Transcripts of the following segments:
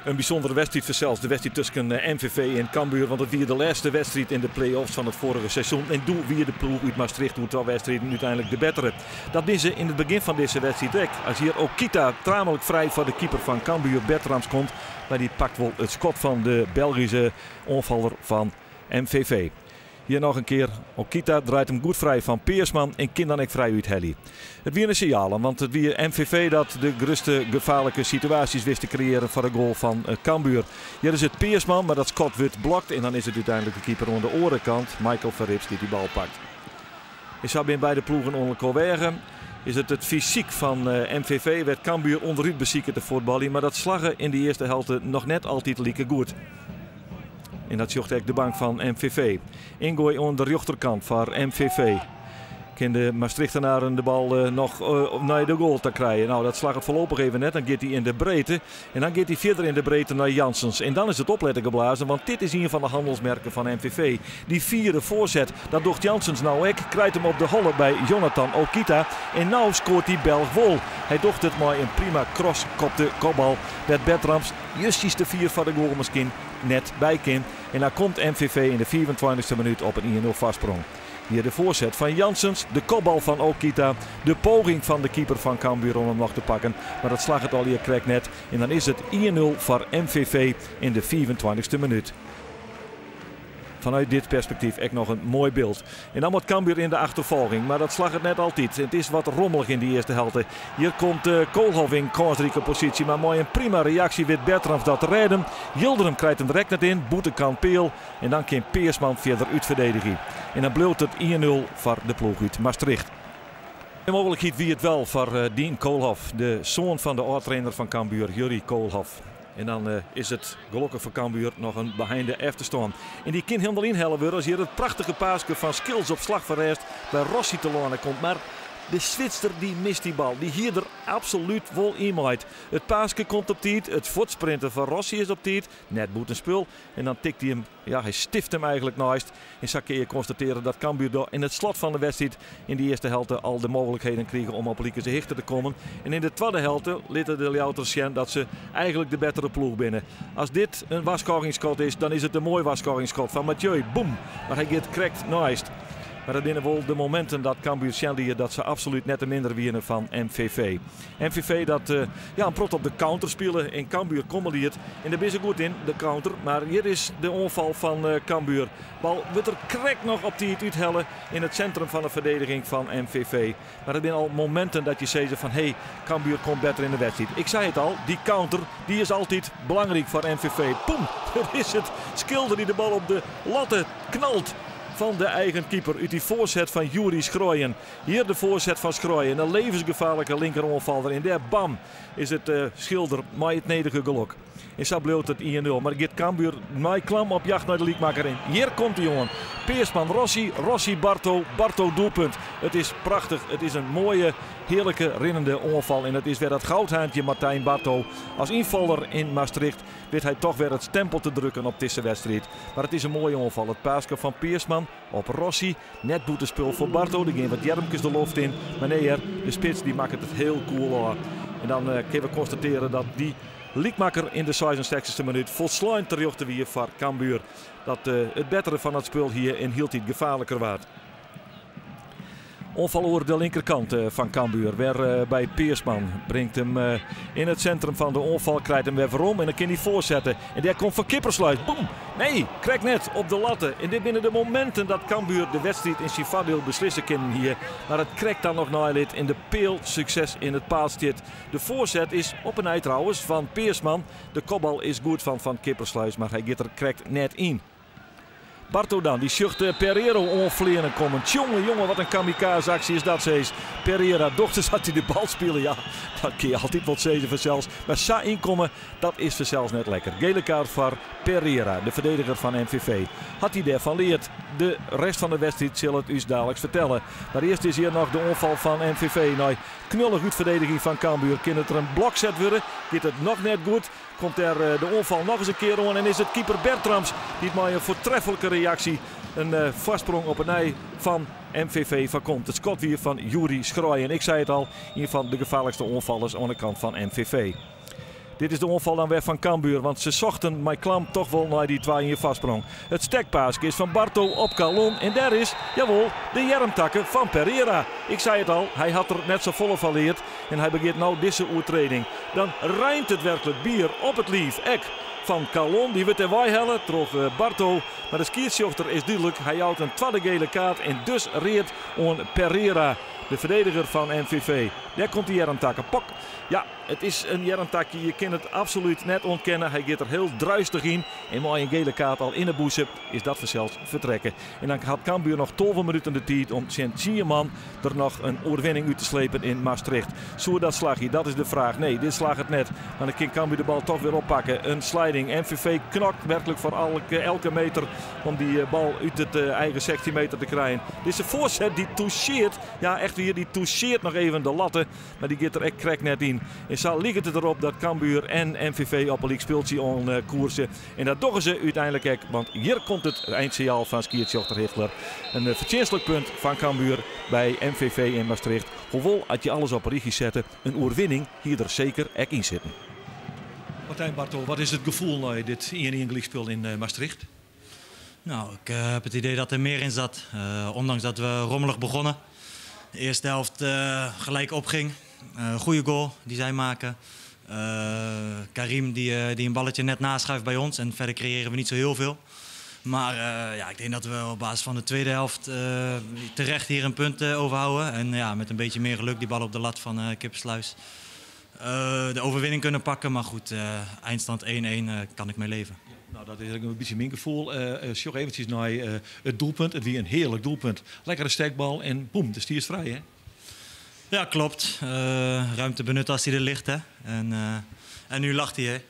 In bysûndere wedstriid fansels, de wedstriid tusken MVV en Cambuur, want it wie de lêste wedstriid yn de play-offs fan it foarige seizoen en doe wie de ploech út Maastricht oer twa wedstriden úteinlik de bettere. Dat binne se yn it begjin fan dizze wedstriid ek, as hjir Okita tamelijk frij foar de keeper fan Cambuur Bertrams komt, mar dy pakt wol it skot fan de Belgyske oanfaller fan MVV. Hjir noch in kear, Okita draait him goed frij fan Peersman en kin dan ek frij úthelje. It wiene sinjalen, want it wie MVV dat de grutste gefaarlike situaasjes wist te kreëaren foar de goal fan Cambuur. Hjir is it Peersman, mar dat skot wurdt blokt en dan is it úteinlik de keeper oan de oare kant, Michael Verrips, dy't dy bal pakt. En sa binne beide ploegen oan elkoar weage. Is it it fysyk fan MVV wêr't Cambuur ûnderút besiket te fuotbaljen, mar dat slagge yn de earste helte noch net altyd like goed. En dat sjocht ek de bank fan MVV. Ingoai oan de rjochterkant foar MVV. Kin de Maastrichtenaren de bal eh, noch eh, nei de goal ta krije? Nou, dat slagget foarlopich even net. Dan giet hy yn de breedte. En dan giet hy fierder yn de breedte nei Janssens. En dan is it opletten geblazen, want dit is ien fan de hannelsmerken fan MVV. Dy fiere foarset, dat docht Janssens no ek. Krijt him op de holle by Jonathan Okita. En no skoart dy Belch wol. Hy docht it mei in prima crosskopte kopbal, wêr't Bertrams justjes te fier foar de goal miskien net by kin. En dan komt MVV yn de 25e minút op in 1-0 foarsprong. Hjir de foarset fan Janssens, de kopbal fan Okita, de poging fan de keeper fan Cambuur om him noch te pakken, mar dat slagget allegear krekt net. En dan is it 1-0 foar MVV yn de 25e minút. Fanút dit perspektyf ek noch in moai byld. En dan moat Cambuur yn de achterfolging, mar dat slagget net altyd. It is wat rommelich yn de earste helte. Hjir komt eh, Koolhof yn kânsrike posysje, mar mei in prima reaksje wit Bertrams dat te rêden. Yildirim krijt him direkt net yn, bûtenkant peal. En dan kin Peersman fierder útferdedigje. En dan bliuwt it 1-0 foar de ploech út Maastricht. De mooglikheid wie it wel foar eh, Dean Koolhof, de soan fan de âld-trainer fan Cambuur, Jurrie Koolhof. En dan eh, is it gelokkich foar Cambuur noch in beheinde efterstân. En dy kin hielendal ynhelle wurde as hjir it prachtige paaske fan Skils op slach fan rêst by Rossi telâne komt. Mar de Switser dy mist dy bal. Dy hie der absolút wol yn meid. It paaske komt op tiid, it fuortsprinten fan Rossi is op tiid, net bûtenspul. En dan tikt hy him, ja, hy stift him eigentlik neist. En sa kinne je konstatearje dat Cambuur do yn it slot fan de wedstriid yn de earste helte al de mooglikheden krige om op likense hichte te kommen. En yn de twadde helte litte de Ljouwerters sjen dat se eigentlik de bettere ploech binne. As dit in warskôgingsskot is, dan is it in moai warskôgingsskot fan Mathieu. Boem! Mar hy giet krekt neist. Mar dat binne wol de mominten dat Cambuur sjen liet dat se absolút net de mindere wiene fan MVV. MVV dat eh, ja, in protte op de counter spile en Cambuur komme liet. En dêr binne se goed yn, de counter. Mar hjir is de oanfal fan eh, Cambuur. Bal wurdt der krekt noch op tiid úthelle yn it sintrum fan de ferdediging fan MVV. Mar it binne al mominten dat je sizze fan hé, Cambuur komt better yn de wedstriid. Ik sei it al, dy counter dy is altyd belangryk foar MVV. Boem, dêr is it. Schilder dy't de bal op de latte knalt fan de eigen keeper út dy foarset fan Juri Schroyen. Hjir de foarset fan Schroyen, in levensgefaarlike linkeroanfaller. En dêr, bam, is it eh, Schilder mei it nedige gelok. En sa bliuwt it 1-0. Mar giet Cambuur mei klam op jacht nei de lykmakker. En hjir komt hy oan. Peersman Rossi, Rossi Barto, Barto doelpunt. It is prachtich. It is in moaie, hearlike rinnende oanfal. En it is wer dat goudhaantje Martijn Barto. As ynfaller yn Maastricht wit hy toch wer it stempel te drukken op dizze wedstriid. Mar it is in moaie oanfal. It paaske fan Peersman op Rossi. Net bûtenspul foar Barto. Der gean wat earmkes de loft yn. Mar nee hear, de spits dy makket it hiel koel ôf. En dan uh, kinne we konstatearje dat dy lykmakker yn de 66e minút folslein terjochte wie foar Cambuur. Dat uh, it bettere fan it spul hie en hieltyd gefaarliker waard. Oanfal oer de linkerkant eh, fan Cambuur. Wer eh, by Peersman. Bringt him eh, yn it sintrum fan de oanfal. Krijt him wer werom en dan kin hy foarsette. En dêr komt Van Kippersluis. Boem! Nee, krekt net op de latte. En dit binne de mominten dat Cambuur de wedstriid yn syn foardiel beslisse kinnen hie. Mar it krekt dan noch neilit en de peal sukses yn it paad stiet. De foarset is op 'e nij trouwens fan Peersman. De kopbal is goed fan Van Kippersluis, mar hy giet der krekt net yn. Barto dan, dy sjocht eh, Pereiro oanfleanen kommen. Tsjonge, jonge, wat in kamikaze-aksje is dat, sis. Pereira docht ris hat hy de bal spile. Ja, dat kin je altyd wol sizze fansels. Mar sa ynkomme, dat is fansels net lekker. Gele kaart foar Pereira, de ferdediger fan MVV. Hat hy dêrfan leard? De rest fan de wedstriid sil it ús daliks fertelle. Mar earst is hjir noch de oanfal fan MVV. Nei knullich útferdediging fan Cambuur kin it der in blok set wurde. Giet it noch net goed? Komt dêr eh, de oanfal noch ris in kear oan en is it keeper Bertrams dy't mei in foartreflike reaksje in eh, foarsprong op 'e nij fan MVV foarkomt. It skot wie fan Juri Schroyen. Ik sei it al, ien fan de gefaarlikste oanfallers oan de kant fan MVV. Dit is de oanfal dan wer fan Cambuur, want se sochten mei klam toch wol nei dy 2-1 foarsprong. It stekpaaske is fan Barto op Kallon en dêr is, jawol, de earmtakke fan Pereira. Ik sei it al, hy hat der net safolle fan leard en hy begjint no dizze oertreding. Dan reint it werklik bier op it liif ek fan Kallon. Dy wurdt dêr weihelle troch Barto, mar de skiedsrjochter is dúdlik. Hy jout in twadde gele kaart en dus read oan Pereira, de ferdediger fan MVV. Dêr komt de earmtakke. Pok! Ja, it is in earmtakje. Je kinne it absolút net ûntkenne. Hy giet der hiel druistich yn. En mei in gele kaart al yn 'e bûse is dat fansels fertrekke. En dan hat Cambuur noch 12 minuten de tiid om tsjin 10 man der noch in oerwinning út te slepen yn Maastricht. Soe dat slagje? Dat is de fraach. Nee, dit slagget net. Mar dan kin Cambuur de bal toch wer oppakke. In sliding. MVV knokt werklik foar elke meter om dy bal út it eigen 16 meter te krijen. Dizze foarset dy toucheart, ja echt wier, dy toucheart noch even de latte. Mar dy giet der ek krekt net yn. En sa liket it derop dat Cambuur en MVV op in lyk spultsje oan koerse. En dat dogge se úteinlik ek, want hjir komt it eindsignaal fan skiedsrjochter Higler. In fertsjinstlik punt fan Cambuur by MVV yn Maastricht. Hoewol, as je alles op in rychje sette, in oerwinning hie der seker ek yn sitten. Martijn Barto, wat is it gefoel nei dit 1-1 gelykspul yn Maastricht? Nou, ik heb het idee dat er meer in zat. Ondanks dat we rommelig begonnen. De eerste helft gelijk opging. Goede goal die zij maken. Karim die een balletje net naschuift bij ons. En verder creëren we niet zo heel veel. Maar ja, ik denk dat we op basis van de tweede helft terecht hier een punt overhouden. En ja, met een beetje meer geluk die bal op de lat van Kippersluis de overwinning kunnen pakken. Maar goed, eindstand 1-1 kan ik mee leven. Nou, dat is in bytsje myn gefoel. Sjoch eventsjes nei it doelpunt. It wie in hearlik doelpunt. Lekkere stekbal en boem, de stiest frij, hè? Ja, klopt. Ruimte benutten als hij er ligt, hè. En nu lag hij, hè.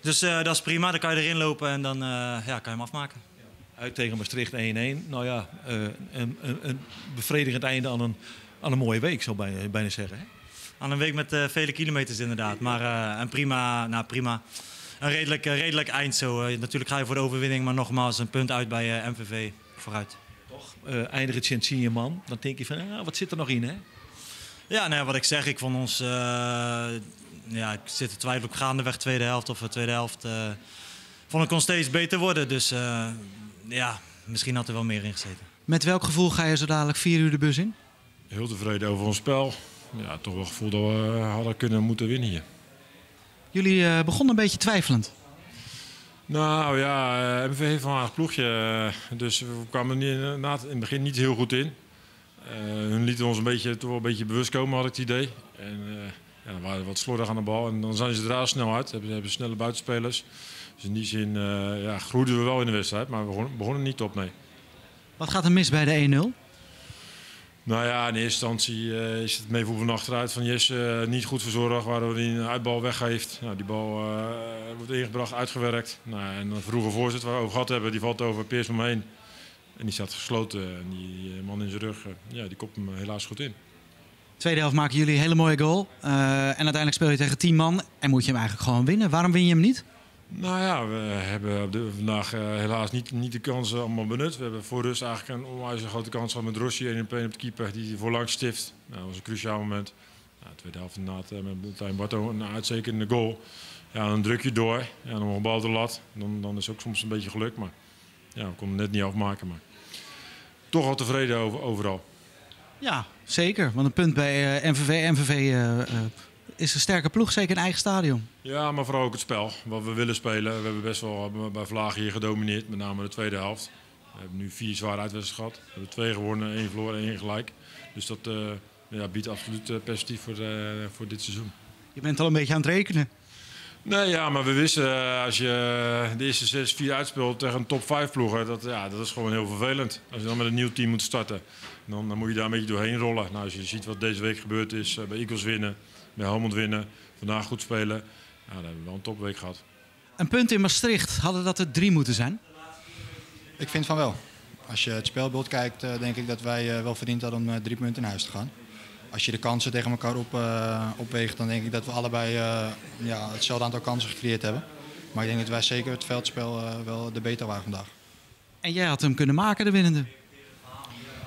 Dus dat is prima. Dan kan je erin lopen en dan ja, kan je hem afmaken. Uit tegen Maastricht 1-1. Nou ja, een bevredigend einde aan een mooie week, zou ik bijna zeggen. Hè? Aan een week met vele kilometers inderdaad. Maar een prima, nou, prima. Een redelijk eind zo. Natuurlijk ga je voor de overwinning, maar nogmaals een punt uit bij MVV. Vooruit. Toch, eindigt het sinds 10 man. Dan denk je van, ah, wat zit er nog in, hè? Ja, nou ja, wat ik zeg, ik vond ons... Ja, ik zit te twijfelen op gaandeweg tweede helft of de tweede helft. Vond ik ons steeds beter worden. Dus ja, misschien had er wel meer in gezeten. Met welk gevoel ga je zo dadelijk 4 uur de bus in? Heel tevreden over ons spel. Ja, toch wel het gevoel dat we hadden kunnen moeten winnen hier. Jullie begonnen een beetje twijfelend. Nou ja, MVV heeft wel een aardig ploegje. Dus we kwamen er in het begin niet heel goed in. Hun lieten ons toch wel een beetje bewust komen, had ik het idee. En ja, dan waren we wat slordig aan de bal. En dan zijn ze er snel uit. Hebben, hebben snelle buitenspelers. Dus in die zin ja, groeiden we wel in de wedstrijd. Maar we begonnen niet op, nee. Wat gaat er mis bij de 1-0? Nou ja, in eerste instantie is het meevoer van achteruit van Jesse niet goed verzorgd, waardoor hij een uitbal weggeeft. Nou, die bal wordt ingebracht, uitgewerkt. Nou, en een vroege voorzet waar we over gehad hebben, die valt over Peersman heen. En die staat gesloten en die man in zijn rug, ja, die kopt hem helaas goed in. Tweede helft maken jullie een hele mooie goal. En uiteindelijk speel je tegen 10 man en moet je hem eigenlijk gewoon winnen. Waarom win je hem niet? Nou ja, we hebben vandaag helaas niet de kansen allemaal benut. We hebben voor rust eigenlijk een onwijs grote kans gehad met Rossi, 1 op 1 op de keeper, die voorlangs stift. Nou, dat was een cruciaal moment. Nou, de tweede helft inderdaad met Martijn Barto een uitstekende goal. Ja, dan druk je door. Ja, dan nog een bal op de lat. Dan is het ook soms een beetje geluk. Maar ja, we konden het net niet afmaken. Maar toch al tevreden overal. Ja, zeker. Want een punt bij MVV. MVV is een sterke ploeg, zeker in eigen stadion. Ja, maar vooral ook het spel. Wat we willen spelen. We hebben best wel bij vlagen hier gedomineerd, met name de tweede helft. We hebben nu 4 zware uitwedstrijden gehad. We hebben 2 gewonnen, 1 verloren, 1 gelijk. Dus dat biedt absoluut perspectief voor dit seizoen. Je bent al een beetje aan het rekenen. Nee, ja, maar we wisten als je de eerste 6-4 uitspeelt tegen een top 5 ploeg, dat is gewoon heel vervelend. Als je dan met een nieuw team moet starten, dan moet je daar een beetje doorheen rollen. Nou, als je ziet wat deze week gebeurd is, bij Eagles winnen, bij Helmond winnen, vandaag goed spelen. Ja, dan hebben we wel een topweek gehad. Een punt in Maastricht, hadden dat er 3 moeten zijn? Ik vind van wel. Als je het spelbeeld kijkt, denk ik dat wij wel verdiend hadden om 3 punten in huis te gaan. Als je de kansen tegen elkaar opweegt, dan denk ik dat we allebei hetzelfde aantal kansen gecreëerd hebben. Maar ik denk dat wij zeker het veldspel wel de beter waren vandaag. En jij had hem kunnen maken, de winnende?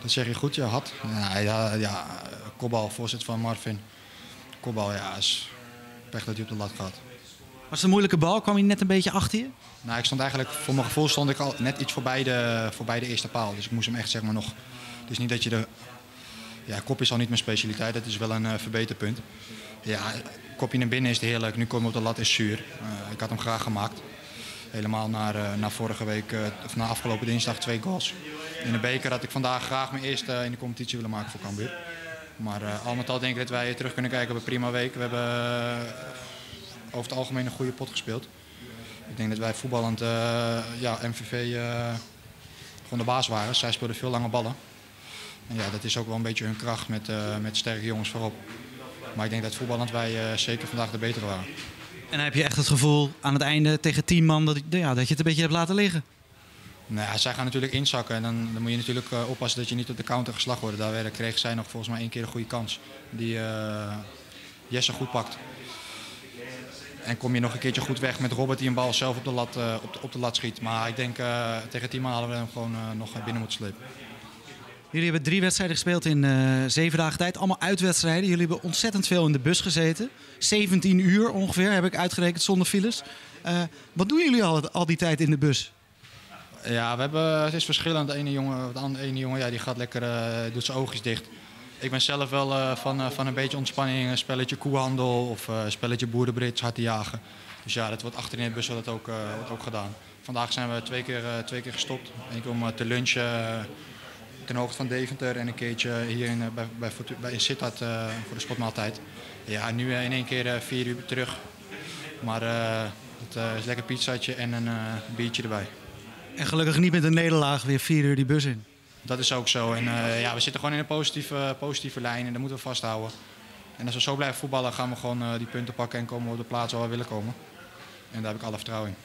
Dat zeg je goed, ja, had. Ja, ja, ja, kopbal, voorzet van Marvin. Kopbal, ja, is pech dat hij op de lat gaat. Was het een moeilijke bal? Kwam hij net een beetje achter je? Nou, ik stond eigenlijk, voor mijn gevoel stond ik al net iets voorbij de eerste paal. Dus ik moest hem echt zeg maar nog... Het is niet dat je de... Ja, kop is al niet mijn specialiteit. Dat is wel een verbeterpunt. Ja, kopje naar binnen is het heerlijk. Nu kom ik op de lat is zuur. Ik had hem graag gemaakt. Helemaal naar vorige week, of na afgelopen dinsdag 2 goals. In de beker had ik vandaag graag mijn eerste in de competitie willen maken voor Cambuur. Maar al met al denk ik dat wij terug kunnen kijken op een prima week. We hebben over het algemeen een goede pot gespeeld. Ik denk dat wij voetballend MVV gewoon de baas waren. Zij speelden veel lange ballen. En dat is ook wel een beetje hun kracht met sterke jongens voorop. Maar ik denk dat voetballend wij zeker vandaag de betere waren. En dan heb je echt het gevoel aan het einde tegen 10 man dat je het een beetje hebt laten liggen? Zij gaan natuurlijk inzakken en dan moet je natuurlijk oppassen dat je niet op de counter geslagen wordt. Daar kregen zij nog volgens mij 1 keer een goede kans die Jesse goed pakt. En kom je nog een keertje goed weg met Robert die een bal zelf op de lat schiet. Maar ik denk tegen 10 man hadden we hem gewoon nog binnen moeten slepen. Jullie hebben 3 wedstrijden gespeeld in 7 dagen tijd. Allemaal uitwedstrijden. Jullie hebben ontzettend veel in de bus gezeten. 17 uur ongeveer heb ik uitgerekend zonder files. Wat doen jullie al die tijd in de bus? Ja, het is verschillend. De ene jongen, de andere, ene jongen, ja, die gaat lekker, doet zijn oogjes dicht. Ik ben zelf wel van een beetje ontspanning, een spelletje koehandel of een spelletje boerenbrits, hard te jagen. Dus dat wordt achterin de bus wordt dat wordt ook gedaan. Vandaag zijn we twee keer gestopt. Eén keer om te lunchen ten hoogte van Deventer en een keertje hier in Sittard voor de sportmaaltijd. Ja, nu in één keer 4 uur terug. Maar het is lekker pizzaatje en een biertje erbij. En gelukkig niet met een nederlaag weer 4 uur die bus in. Dat is ook zo. En we zitten gewoon in een positieve lijn en dat moeten we vasthouden. En als we zo blijven voetballen gaan we gewoon die punten pakken en komen we op de plaats waar we willen komen. En daar heb ik alle vertrouwen in.